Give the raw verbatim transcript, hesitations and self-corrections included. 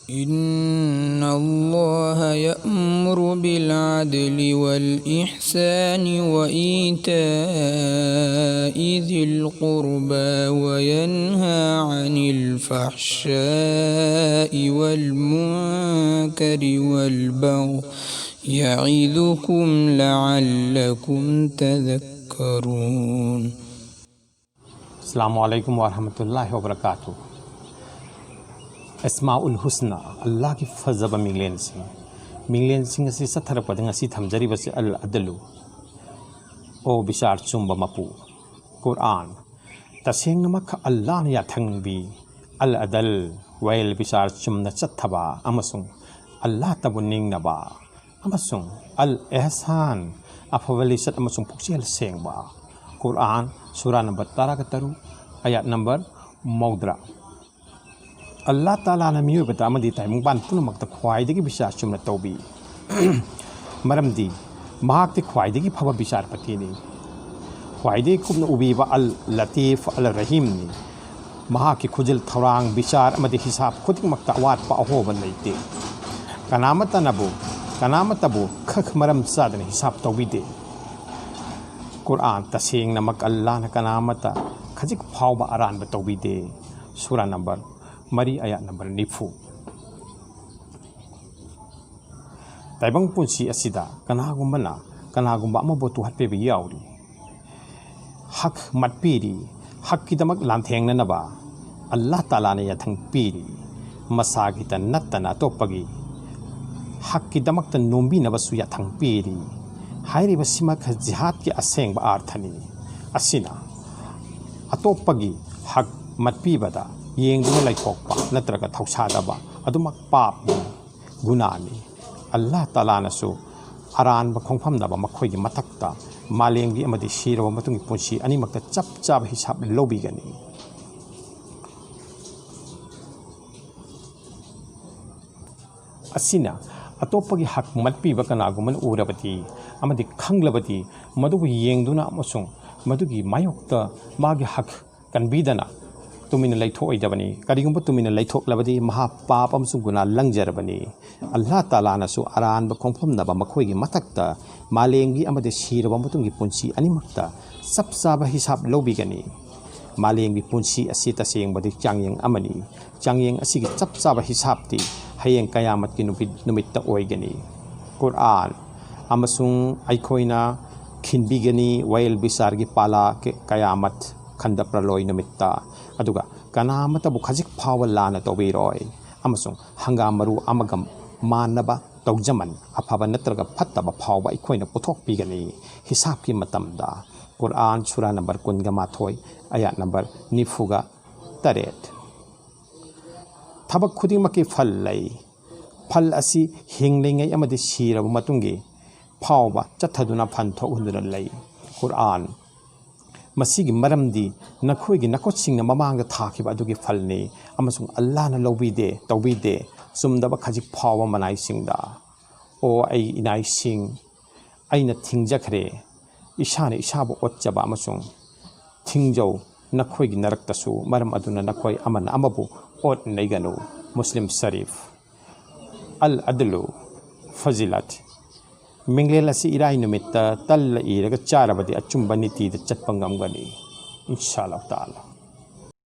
إن الله يأمر بالعدل والإحسان وإيتاء ذي القربى وينهى عن الفحشاء والمنكر والبغي يعظكم لعلكم تذكرون. ꯑꯁꯂꯥꯃꯨ ꯑꯂꯥꯏꯀꯨꯝ ꯋꯥꯔꯍꯃꯇꯨꯜꯂꯥꯍꯤ ꯋꯥꯕꯔꯀꯥꯇꯨ꯫ ꯑꯁꯃꯥꯎꯜ ꯍꯨꯁꯅꯥ, ꯑꯜꯂꯥꯍꯒꯤ ꯐꯖꯕ ꯃꯤꯡꯂꯦꯟꯁꯤꯡ꯫ ꯃꯤꯡꯂꯦꯟꯁꯤꯡ ꯑꯁꯤ ꯆꯠꯊꯔꯛꯄꯗ ꯉꯁꯤ ꯊꯝꯖꯔꯤꯕꯁꯤ ꯑꯜ ꯑꯗꯂꯨ, ꯑꯣ ꯕꯤꯆꯥꯔ ꯆꯨꯝꯕ ꯃꯄꯨ꯫ ꯀꯨꯔꯑꯥꯟ, ꯇꯁꯦꯡꯅꯃꯛ ꯑꯜꯂꯥꯍꯅ ꯌꯥꯊꯪꯕꯤ꯫ ꯑꯜ ꯑꯗꯜ, ꯋꯥꯌꯦꯜ ꯕꯤꯆꯥꯔ ꯆꯨꯝꯅ ꯆꯠꯊꯕ ꯑꯃꯁꯨꯡ ꯑꯜꯂꯥꯍꯇꯕꯨ ꯅꯤꯡꯅꯕ꯫ ꯑꯃꯁꯨꯡ ꯑꯜ ꯑꯦꯍꯁꯥꯟ, ꯑꯐꯕ ꯂꯤꯆꯠ ꯑꯃꯁꯨꯡ ꯄꯨꯛꯆꯦꯜ ꯁꯦꯡꯕ꯫ ꯀꯨꯔꯑꯥꯟ, ꯁꯨꯔꯥ ꯅꯝꯕꯔ ꯇꯔꯥꯒ ꯇꯔꯨꯛ, ꯑꯌꯥꯠ ꯅꯝꯕꯔ ꯃꯧꯗ꯭ꯔꯥ꯫ ꯑꯜꯂꯥꯍ ꯇꯥꯂꯥꯅ ꯃꯤꯑꯣꯏꯕꯗ ꯑꯃꯗꯤ ꯇꯥꯏꯕꯪꯄꯥꯟ ꯄꯨꯝꯅꯃꯛꯇ ꯈ꯭ꯋꯥꯏꯗꯒꯤ ꯕꯤꯆꯥꯔ ꯆꯨꯝꯅ ꯇꯧꯕꯤ꯫ ꯃꯔꯝꯗꯤ ꯃꯍꯥꯛꯇꯤ ꯈ꯭ꯋꯥꯏꯗꯒꯤ ꯐꯕ ꯕꯤꯆꯥꯔꯄꯇꯤꯅꯤ꯫ ꯈ꯭ꯋꯥꯏꯗꯒꯤ ꯀꯨꯞꯅ ꯎꯕꯤꯕ ꯑꯜ ꯂꯇꯤꯐ ꯑꯜ ꯔꯍꯤꯝꯅꯤ꯫ ꯃꯍꯥꯛꯀꯤ ꯈꯨꯖꯤꯜ, ꯊꯧꯔꯥꯡ, ꯕꯤꯆꯥꯔ ꯑꯃꯗꯤ ꯍꯤꯁꯥꯕ ꯈꯨꯗꯤꯡꯃꯛꯇ ꯑꯋꯥꯠꯄ ꯑꯍꯣꯕ ꯂꯩꯇꯦ꯫ ꯀꯅꯥꯃꯠꯇꯅꯕꯨ, ꯀꯅꯥꯃꯠꯇꯕꯨ ꯈꯛ ꯃꯔꯝ ꯆꯥꯗꯅ ꯍꯤꯁꯥꯕ ꯇꯧꯕꯤꯗꯦ꯫ ꯀꯨꯔꯑꯥꯟ, ꯇꯁꯦꯡꯅꯃꯛ ꯑꯜꯂꯥꯍꯅ ꯀꯅꯥꯃꯠꯇ ꯈꯖꯤꯛ ꯐꯥꯎꯕ ꯑꯔꯥꯟꯕ ꯇꯧꯕꯤꯗꯦ꯫ ꯁꯨꯔꯥ ꯅꯝꯕꯔ ꯃꯔꯤ, ꯑꯌꯥꯠ ꯅꯝꯕꯔ ꯅꯤꯐꯨ꯫ ꯇꯥꯏꯕꯪ ꯄꯨꯟꯁꯤ ꯑꯁꯤꯗ ꯀꯅꯥꯒꯨꯝꯕꯅ ꯀꯅꯥꯒꯨꯝꯕ ꯑꯃꯕꯨ ꯇꯨꯍꯠꯄꯤꯕ ꯌꯥꯎꯔꯤ꯫ ꯍꯛ ꯃꯠꯄꯤꯔꯤ꯫ ꯍꯛꯀꯤꯗꯃꯛ ꯂꯥꯟꯊꯦꯡꯅꯅꯕ ꯑꯜꯂꯥꯍ ꯇꯥꯂꯥꯅ ꯌꯥꯊꯪ ꯄꯤꯔꯤ꯫ ꯃꯁꯥꯒꯤꯇ ꯅꯠꯇꯅ ꯑꯇꯣꯞꯄꯒꯤ ꯍꯛꯀꯤꯗꯃꯛꯇ ꯅꯣꯝꯕꯤꯅꯕꯁꯨ ꯌꯥꯊꯪ ꯄꯤꯔꯤ꯫ ꯍꯥꯏꯔꯤꯕꯁꯤꯃꯛ ꯖꯤꯍꯥꯗꯀꯤ ꯑꯁꯦꯡꯕ ꯑꯥꯔꯊꯅꯤ꯫ ꯑꯁꯤꯅ ꯑꯇꯣꯞꯄꯒꯤ ꯍꯛ ꯃꯠꯄꯤꯕꯗ ꯌꯦꯡꯗꯨꯅ ꯂꯩꯊꯣꯛꯄ ꯅꯠꯇ꯭ꯔꯒ ꯊꯧꯁꯥꯗꯕ ꯑꯗꯨꯃꯛ ꯄꯥꯞꯅꯤ, ꯒꯨꯅꯥꯅꯤ꯫ ꯑꯜꯂꯥꯍ ꯇꯥꯂꯥꯅꯁꯨ ꯑꯔꯥꯟꯕ ꯈꯣꯡꯐꯝꯅꯕ ꯃꯈꯣꯏꯒꯤ ꯃꯊꯛꯇ ꯃꯥꯂꯦꯝꯒꯤ ꯑꯃꯗꯤ ꯁꯤꯔꯕ ꯃꯇꯨꯡꯒꯤ ꯄꯨꯟꯁꯤ ꯑꯅꯤꯃꯛꯇ ꯆꯞ ꯆꯥꯕ ꯍꯤꯁꯥꯕ ꯂꯧꯕꯤꯒꯅꯤ꯫ ꯑꯁꯤꯅ ꯑꯇꯣꯞꯄꯒꯤ ꯍꯛ ꯃꯠꯄꯤꯕ ꯀꯅꯥꯒꯨꯝꯕꯅ ꯎꯔꯕꯗꯤ ꯑꯃꯗꯤ ꯈꯪꯂꯕꯗꯤ ꯃꯗꯨꯕꯨ ꯌꯦꯡꯗꯨꯅ ꯑꯃꯁꯨꯡ ꯃꯗꯨꯒꯤ ꯃꯥꯌꯣꯛꯇ ꯃꯥꯒꯤ ꯍꯛ ꯀꯟꯕꯤꯗꯅ ꯇꯨꯃꯤꯟꯅ ꯂꯩꯊꯣꯛꯑꯣꯏꯗꯕꯅꯤ꯫ ꯀꯔꯤꯒꯨꯝꯕ ꯇꯨꯃꯤꯟꯅ ꯂꯩꯊꯣꯛꯂꯕꯗꯤ ꯃꯍꯥꯛ ꯄꯥꯞ ꯑꯃꯁꯨꯡ ꯒꯨꯅꯥ ꯂꯪꯖꯔꯕꯅꯤ꯫ ꯑꯜꯂꯥꯍ ꯇꯥꯂꯥꯅꯁꯨ ꯑꯔꯥꯟꯕ ꯈꯣꯡꯐꯝꯅꯕ ꯃꯈꯣꯏꯒꯤ ꯃꯊꯛꯇ ꯃꯥꯂꯦꯝꯒꯤ ꯑꯃꯗꯤ ꯁꯤꯔꯕ ꯃꯇꯨꯡꯒꯤ ꯄꯨꯟꯁꯤ ꯑꯅꯤꯃꯛꯇ ꯆꯞ ꯆꯥꯕ ꯍꯤꯁꯥꯞ ꯂꯧꯕꯤꯒꯅꯤ꯫ ꯃꯥꯂꯦꯝꯒꯤ ꯄꯨꯟꯁꯤ ꯑꯁꯤ ꯇꯁꯦꯡꯕꯗꯤ ꯆꯥꯡꯌꯦꯡ ꯑꯃꯅꯤ꯫ ꯆꯥꯡꯌꯦꯡ ꯑꯁꯤꯒꯤ ꯆꯞ ꯆꯥꯕ ꯍꯤꯁꯥꯞꯇꯤ ꯍꯌꯦꯡ ꯀꯌꯥꯃꯠꯀꯤ ꯅꯨꯃꯤꯠ, ꯅꯨꯃꯤꯠꯇ ꯑꯣꯏꯒꯅꯤ꯫ ꯀꯨꯔꯑꯥꯟ ꯑꯃꯁꯨꯡ ꯑꯩꯈꯣꯏꯅ ꯈꯤꯟꯕꯤꯒꯅꯤ ꯋꯥꯌꯦꯜ ꯕꯤꯆꯥꯔꯒꯤ ꯄꯥꯂꯥ ꯀ-, ꯀꯌꯥꯃꯠ ꯈꯟꯗ ꯄ꯭ꯔꯂꯣꯏ ꯅꯨꯃꯤꯠꯇ꯫ ꯑꯗꯨꯒ ꯀꯅꯥꯃꯠꯇꯕꯨ ꯈꯖꯤꯛ ꯐꯥꯎꯕ ꯂꯥꯟꯅ ꯇꯧꯕꯤꯔꯣꯏ꯫ ꯑꯃꯁꯨꯡ ꯍꯪꯒꯥꯝ ꯃꯔꯨ ꯑꯃꯒ ꯃꯥꯟꯅꯕ ꯇꯧꯖꯃꯟ, ꯑꯐꯕ ꯅꯠꯇ꯭ꯔꯒ ꯐꯠꯇꯕ ꯐꯥꯎꯕ ꯑꯩꯈꯣꯏꯅ ꯄꯨꯊꯣꯛꯄꯤꯒꯅꯤ꯫ ꯍꯤꯁꯥꯞꯀꯤ ꯃꯇꯝꯗ꯫ ꯀꯨꯔꯑꯥꯟ ꯁꯨꯔꯥ ꯅꯝꯕꯔ ꯀꯨꯟꯒ ꯃꯥꯊꯣꯏ, ꯑꯌꯥꯠ ꯅꯝꯕꯔ ꯅꯤꯐꯨꯒ ꯇꯔꯦꯠ꯫ ꯊꯕꯛ ꯈꯨꯗꯤꯡꯃꯛꯀꯤ ꯐꯜ ꯂꯩ꯫ ꯐꯜ ꯑꯁꯤ ꯍꯤꯡꯂꯤꯉꯩ ꯑꯃꯗꯤ ꯁꯤꯔꯕ ꯃꯇꯨꯡꯒꯤ ꯐꯥꯎꯕ ꯆꯠꯊꯗꯨꯅ ꯐꯟ ꯊꯣꯛꯍꯟꯗꯨꯅ ꯂꯩ꯫ ꯀꯨꯔꯑꯥꯟ, ꯃꯁꯤꯒꯤ ꯃꯔꯝꯗꯤ ꯅꯈꯣꯏꯒꯤ ꯅꯈꯨꯠꯁꯤꯡꯅ ꯃꯃꯥꯡꯗ ꯊꯥꯈꯤꯕ ꯑꯗꯨꯒꯤ ꯐꯜꯅꯤ, ꯑꯃꯁꯨꯡ ꯑꯜꯂꯥꯍꯅ ꯂꯧꯕꯤꯗꯦ, ꯇꯧꯕꯤꯗꯦ, ꯆꯨꯝꯗꯕ ꯈꯖꯤꯛ ꯐꯥꯎꯕ ꯃꯅꯥꯏꯁꯤꯡꯗ꯫ ꯑꯣ ꯑꯩ ꯏꯅꯥꯏꯁꯤꯡ, ꯑꯩꯅ ꯊꯤꯡꯖꯈ꯭ꯔꯦ, ꯏꯁꯥꯅ ꯏꯁꯥꯕꯨ ꯑꯣꯠꯆꯕ ꯑꯃꯁꯨꯡ ꯊꯤꯡꯖꯧ, ꯅꯈꯣꯏꯒꯤ ꯅꯔꯛꯇꯁꯨ, ꯃꯔꯝ ꯑꯗꯨꯅ ꯅꯈꯣꯏ ꯑꯃꯅ ꯑꯃꯕꯨ ꯑꯣꯠ ꯅꯩꯒꯅꯨ꯫ ꯃꯨꯁꯂꯤꯝ ꯁꯔꯤꯐ꯫ ꯑꯜ ꯑꯗꯂꯨ ꯐꯖꯤꯂꯠ꯫ ꯃꯤꯡꯂꯦꯜ ꯑꯁꯤ ꯏꯔꯥꯏ ꯅꯨꯃꯤꯠꯇ ꯇꯜꯂ ꯏꯔꯒ ꯆꯥꯔꯕꯗꯤ ꯑꯆꯨꯝꯕ ꯅꯤꯇꯤꯗ ꯆꯠꯄ ꯉꯝꯒꯅꯤ, ꯏꯟꯁꯥ ꯑꯜꯂꯥꯍ ꯇꯥꯂꯥ꯫